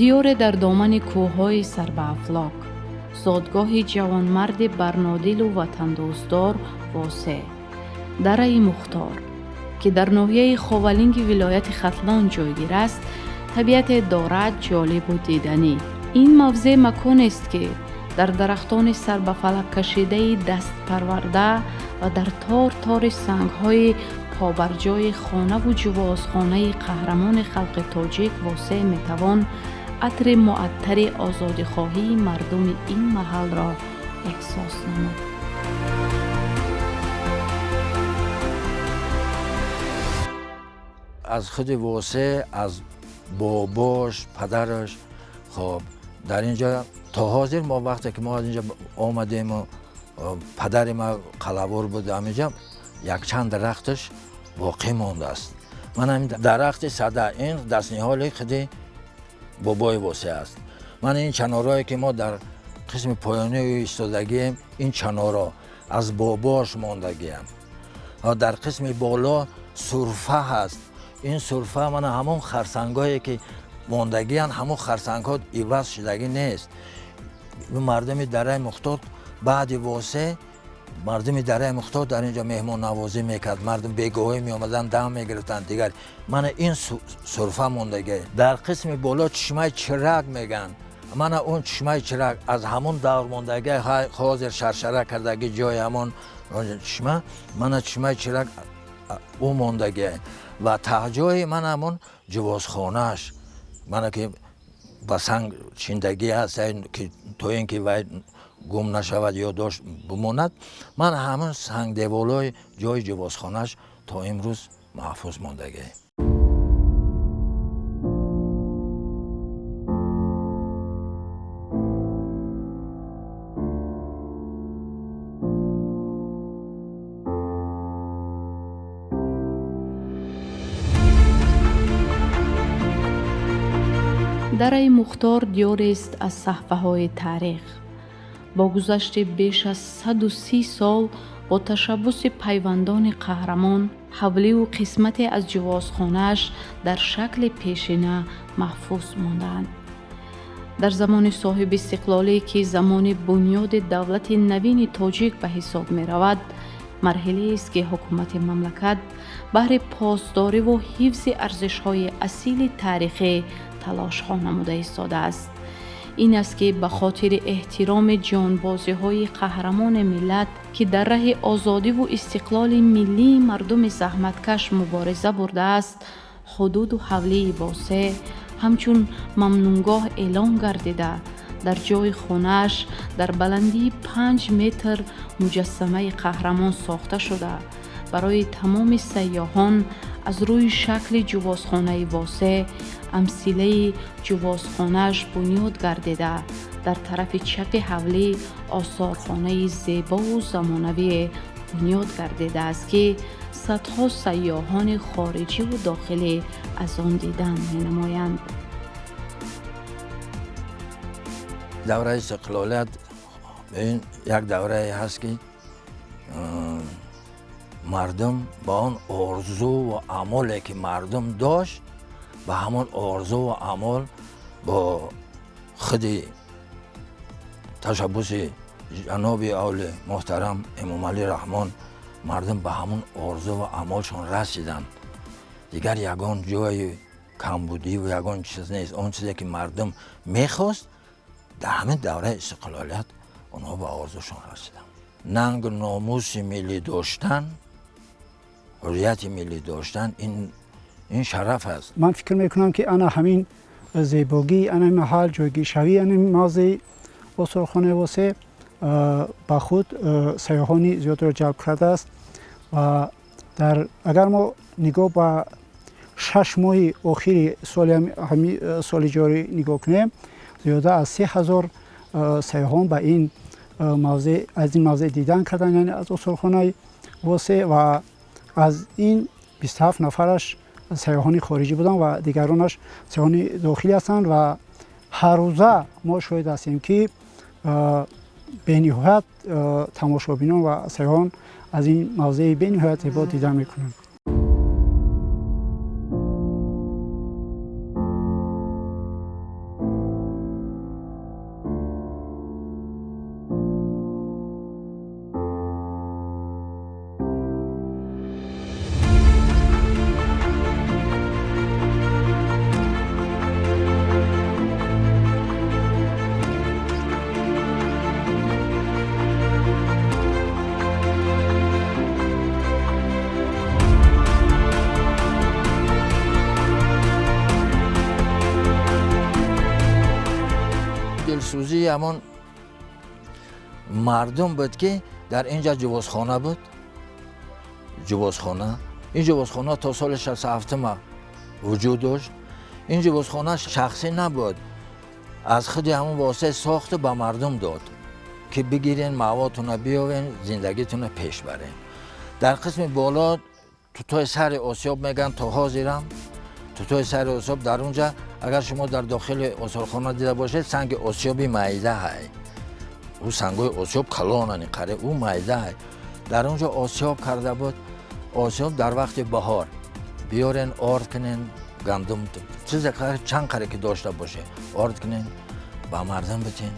Диёре дар домани кӯҳҳои сарбаафлок, зодгоҳи ҷавонмарди барнодилу ватандӯстдор Восеъ, Дараи Мухтор, ки дар ноҳияи Ховалинги вилояти Хатлон ҷойгир аст, табиате дорад ҷолибу диданӣ. Ин мавзеъ маконест, ки дар дарахтони сарбафалаккашидаи дастпарварда ва дар тор-тори сангҳои побарҷои хонаву ҷувозхонаи қаҳрамони халқи тоҷик Восеъ метавон атри муаттари озодихоҳии мардуми ин маҳалро эҳсос намуд. Аз худи Восеъ, аз бобош, падараш, хоб, дар инҷо то ҳозир мо вақте ки мо аз инҷо омадему падари ма қалавур буд, ҳаминҷа якчанд дарахташ боқӣ мондааст. Ман ҳамин дарахти сада, ин дастниҳоли худи бобои Восеъ аст. Ман ин чанорое ки мо дар қисми поёнии истодагием, ин чаноро аз бобош мондагиам. Дар қисми боло сурфа ҳаст. Ин сурфа мана ҳамон харсангҳое ки мондагиянд, ҳамон харсангҳо иваз шудагӣ нест. Мардуми Дараи Мухтор баъди Восеъ, мардуми Дараи Мухтор дар инҷо меҳмоннавозӣ мекард, мардум бегоҳӣ меомаданд, дам мегирифтанд. Дигар мана ин сурфа мондагӣ. Дар қисми боло чишмаи Чирак мегӯянд. Мана он чишмаи Чирак аз ҳамон давр мондагӣ, ҳозир шаршара кардагӣ ҷои ҳамон чишма, мана чишмаи Чирак ӯ мондагӣ. Ва таҳҷои мана ҳамон ҷувозхонааш, мана ки ба санг чиндагӣ ҳаст, ки то ин ки вай гум нашавад ё дошт бимонад, ман ҳамон сангдеволҳои ҷои ҷувозхонааш то имрӯз маҳфуз мондагӣ. Дараи Мухтор диёрест аз саҳфаҳои таърих. Бо гузашти беш аз 130 сол бо ташаббуси пайвандони қаҳрамон, ҳавливу қисмате аз ҷувозхонааш дар шакли пешина маҳфуз мондаанд. Дар замони соҳибистиқлолӣ, ки замони бунёди давлати навини тоҷик ба ҳисоб меравад, марҳилаест, ки ҳукумати мамлакат баҳри посдориву ҳифзи арзишҳои асили таърихӣ талошҳо намуда истодааст. Ин аст, ки ба хотири эҳтироми ҷонбозиҳои қаҳрамони миллат, ки дар раҳи озодиву истиқлоли миллии мардуми заҳматкаш мубориза бурдааст, ҳудуду ҳавлии Восеъ ҳамчун мамнунгоҳ эълон гардида, дар ҷои хонааш дар баландии 5 метр муҷассамаи қаҳрамон сохта шуда, барои тамоми сайёҳон аз рӯи шакли ҷувозхонаи Восеъ амсилаи ҷувозхонааш бунёд гардида, дар тарафи чапи ҳавлӣ осорхонаи зебову замонавие бунёд гардидааст, ки садҳо сайёҳони хориҷиву дохилӣ аз он дидан менамоянд. Давраи истиқлолият ин як даврае ҳаст, ки мардум ба он орзуву амоле ки мардум дошт, ба ҳамон орзуву амол бо худи ташаббуси ҷаноби олӣ муҳтарам Эмомалӣ Раҳмон мардум ба ҳамон орзуву амолшон расиданд. Дигар ягон ҷои камбудиву ягон чиз нест. Он чизе ки мардум мехост, дар ҳамин давраи истиқлолият онҳо ба орзушон расиданд. Нангу номуси миллӣ доштан, ҳуррияти миллӣ доштан, ин шараф аст. Ман фикр мекунам, ки ана ҳамин зебогӣ, ана маҳал, ҷойгиршавии ана мавзеи осорхонаи Восеъ ба худ сайёҳони зиёдро ҷалб кардааст. Ва агар мо нигоҳ ба 6 моҳи охири соли ҷорӣ нигоҳ кунем, зиёда аз 3000 сайёҳон ба ин мавзеъ, аз ин мавзеъ дидан карданд, яъне аз осорхонаи Восеъ, ва аз ин 27 нафараш сайёҳони хориҷӣ буданд ва дигаронаш сайёҳони дохилӣ ҳастанд. Ва ҳаррӯза мо шоҳид ҳастем, ки бениҳоят тамошобинон ва сайёҳон аз ин мавзеи бениҳоят зебо дидан мекунанд. Дилсӯзии ҳамон мардум буд, ки дар инҷа ҷувозхона буд. Ҷувозхона, ин ҷувозхона то соли 67 вуҷуд дошт. Ин ҷувозхона шахсӣ набуд, аз худи ҳамон восита сохту ба мардум дод, ки бигирен, маводтона биёвен, зиндагитона пеш барен. Дар қисми боло тутои сари осиёб мегӯянд, то ҳозирам тутои сари осиёб дар унҷа. Агар шумо дар дохили осорхона дида бошед, санги осиёби майда ҳай, ӯ сангҳои осиёб калонани қаре, ӯ майда ҳай. Дар унҷо осиёб карда буд. Осиёб дар вақти баҳор биёрен, орд кунен, гандум, чизе чанд қаре ки дошта боше, орд кунен, ба мардум битен.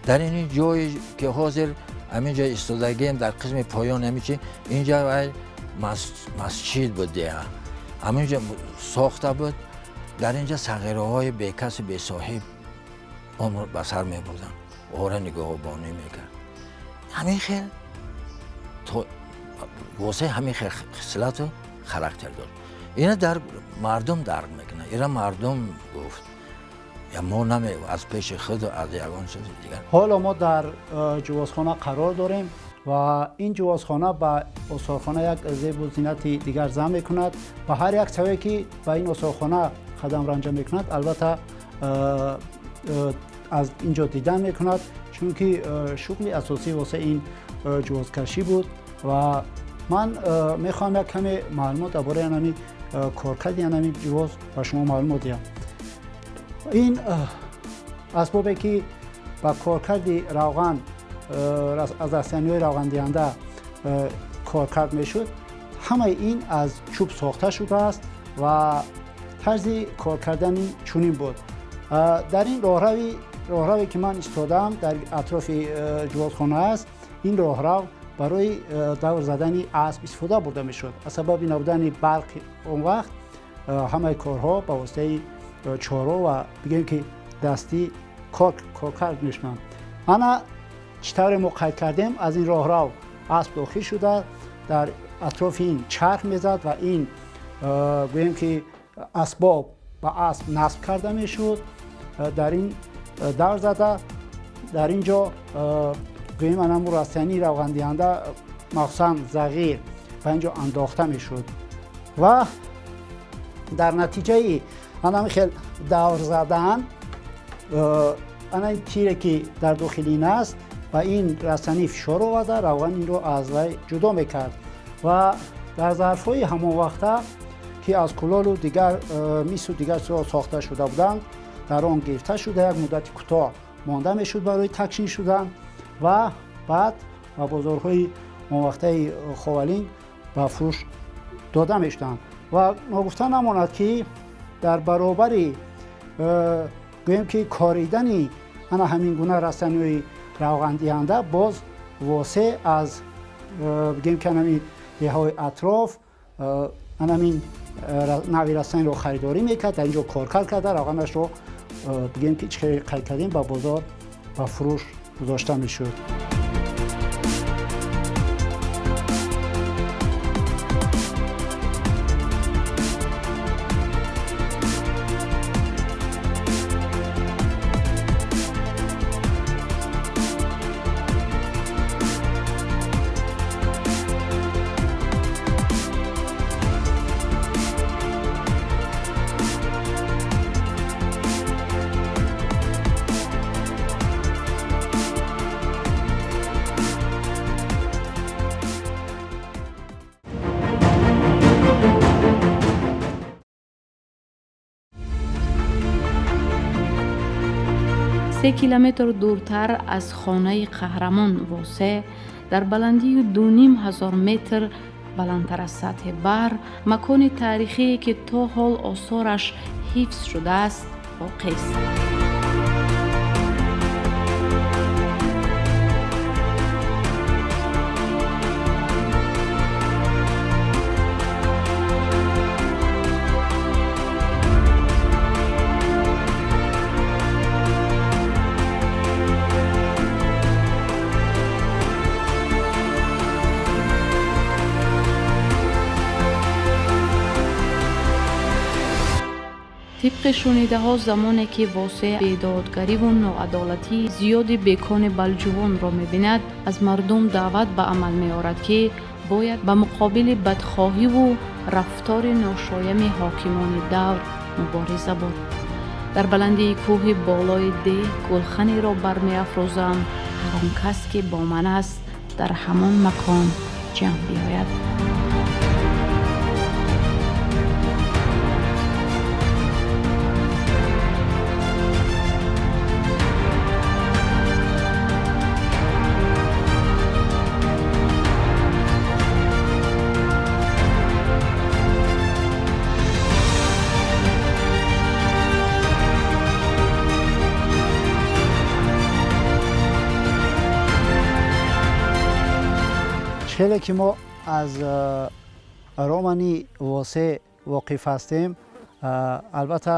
Дар ин ҷое ки ҳозир ҳамин ҷо истодагием, дар қисми поён ҳамин чи инҷа вай масҷид буд, деҳа ҳаминҷо сохта буд. Дар инҷа сағираҳои бекасу бесоҳиб умр ба сар мебурданд, ора нигоҳубонӣ мекард. Ҳамин хел восеъ ҳамин хел хислату характер дошт. Ина дар мардум дарк мекунад, ира мардум гуфт, мо наме аз пеши худу аз ягон чизи дигар. Ҳоло мо дар ҷувозхона қарор дорем ва ин ҷувозхона ба осорхона як зебу зинати дигар зам мекунад ва ҳар як саве ки ба ин осорхона қадам ранҷа мекунад, албатта аз ин ҷо дидан мекунад, чунки шуғли асосӣ восеъ ин ҷувозкашӣ буд. Ва ман мехоҳам як каме маълумот дар бораи анами коркарди анами ҷувоз ба шумо маълумот диҳам. Ин асбобе ки ба коркарди равған аз растаниҳои равғандиҳанда коркард мешуд, ҳамаи ин аз чӯб сохта шудааст ва тарзи кор кардани чунин буд. Дар ин роҳраве ки ман истодаам дар атрофи ҷувозхона аст, ин роҳрав барои давр задани асп истифода бурда мешуд. Аз сабаби набудани барқ он вақт ҳамаи корҳо ба воситаи чоро ва бигӯем ки дастӣ коркард мешуданд. Ана чӣ тавре мо қайд кардем, аз ин роҳрав асп дохил шуда дар атрофи ин чарх мезад ва ин гӯем ки асбоб ба асп насб карда мешуд, дар ин давр зада дар ин ҷо гӯем анаму растании равғандиҳанда махсусан зағир ба ин ҷо андохта мешуд ва дар натиҷаи анами хел давр задан ана ин тире ки дар дохили ин аст ба ин растанӣ фишор оварда равған инро аз вай ҷудо мекард. Ва дар зарфҳои ҳамон вақта ки аз кулолу дигар мису дигар чизҳо сохта шуда буданд, дар он гирифта шуда як муддати кӯтоҳ монда мешуд барои такшин шудан ва баъд ба бозорҳои онвақтаи Ховалинг ба фурӯш дода мешуданд. Ва ногуфта намонад ки дар баробари гӯем ки коридани ана ҳамин гуна растаниҳои равғандиҳанда боз восеъ аз бигӯем ки анамин деҳаҳои атроф анамин нави растаниро харидорӣ мекард, дар ин ҷо коркард карда равғанашро бигӯем ки чӣ хел қайд кардем ба бозор ба фурӯш гузошта мешуд. 3 километр дуртар аз хонаи қаҳрамон Восеъ, дар баландии 2500 метр баландтар аз сатҳи баҳр, макони таърихие ки то ҳол осораш ҳифз шудааст, воқест. Тибқи шунидаҳо, замоне ки Восеъ бедодгариву ноадолатии зиёди бекони Балҷувонро мебинад, аз мардум даъват ба амал меорад, ки бояд ба муқобили бадхоҳиву рафтори ношоями ҳокимони давр мубориза бурд. Дар баландии кӯҳи болои деҳ гулханеро бармеафрӯзам, ҳар он кас ки бо ман аст, дар ҳамон макон ҷамъ биёяд. Хеле ки мо аз романи Восеъ воқиф ҳастем, албатта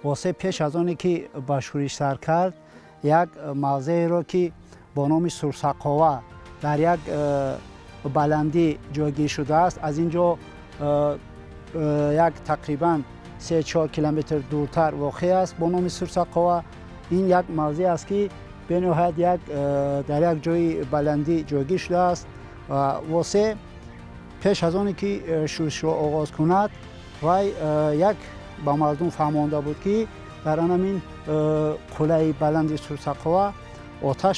Восеъ пеш аз оне ки ба шӯриш сар кард, як мавзееро ки бо номи Сурсақова дар як баландӣ ҷойгир шудааст, аз ин ҷо як тақрибан 3-4 километр дуртар воқеъ аст бо номи Сурсақова. Ин як мавзеъ аст ки бениҳоят дар як ҷои баландӣ ҷойгир шудааст. Восеъ пеш аз оне ки шӯришро оғоз кунад, вай як ба мардум фаҳмонда буд, ки дар анамин қуллаи баланди Сурсақова оташ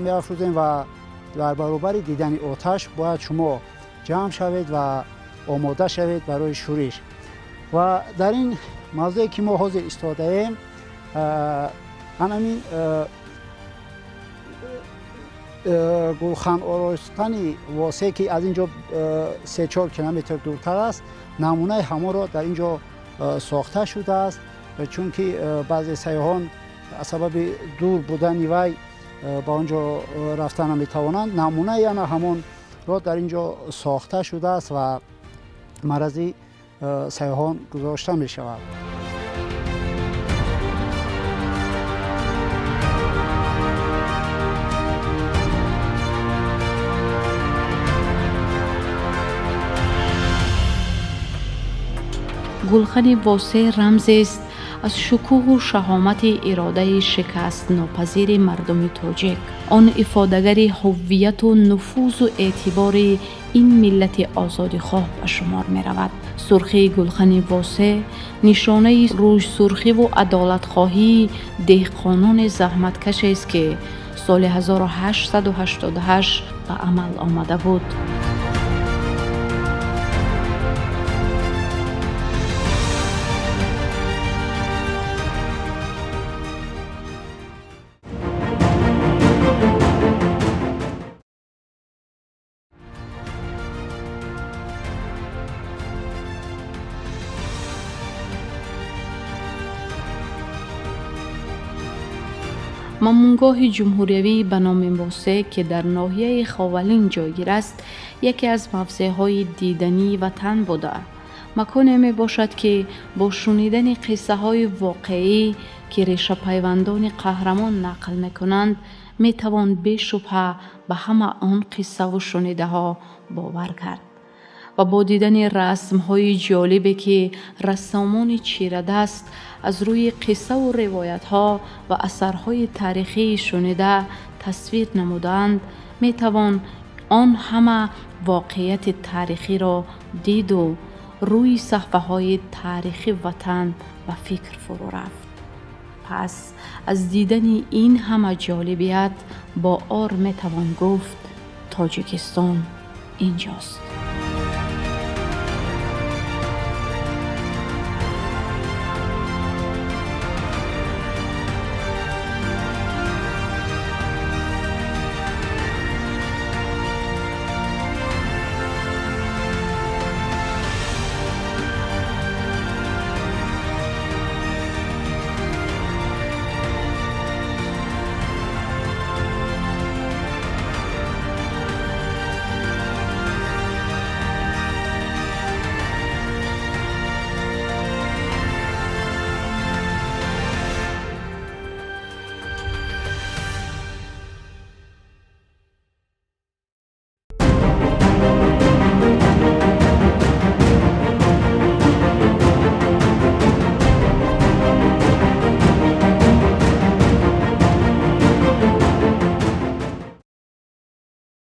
меафрӯзем ва дар баробари дидани оташ бояд шумо ҷамъ шавед ва омода шавед барои шӯриш. Ва дар ин мавзее ки мо ҳозир истодаем, анамин гулхан оростани Восеъ, ки аз ин ҷо 3-4 километр дуртар аст, намунаи ҳамонро дар ин ҷо сохта шудааст, чунки баъзе сайёҳон аз сабаби дур будани вай ба он ҷо рафта наметавонанд. Намунаи ана ҳамонро дар ин ҷо сохта шудааст ва маррази сайёҳон гузошта мешавад. Гулхани Восеъ рамзест аз шукӯҳу шаҳомати иродаи шикастнопазири мардуми тоҷик. Он ифодагари ҳуввияту нуфузу эътибори ин миллати озодихоҳ ба шумор меравад. Сурхии гулхани Восеъ нишонаи рӯйсурхиву адолатхоҳии деҳқонони заҳматкашест, ки соли 1888 ба амал омада буд. Мамунгоҳи ҷумҳуриявӣ ба номи Восеъ, ки дар ноҳияи Ховалинг ҷойгир аст, яке аз мавзеъҳои дидании ватан буда, маконе мебошад, ки бо шунидани қиссаҳои воқеӣ, ки решапайвандони қаҳрамон нақл мекунанд, метавон бешубҳа ба ҳама он қиссаву шунидаҳо бовар кард ва бо дидани расмҳои ҷолибе, ки рассомони чирадаст аз рӯи қиссаву ривоятҳо ва асарҳои таърихии шунида тасвир намудаанд, метавон он ҳама воқеияти таърихиро диду рӯи саҳфаҳои таърихи ватан ба фикр фурӯ рафт. Пас аз дидани ин ҳама ҷолибият бо ор метавон гуфт: Тоҷикистон инҷост.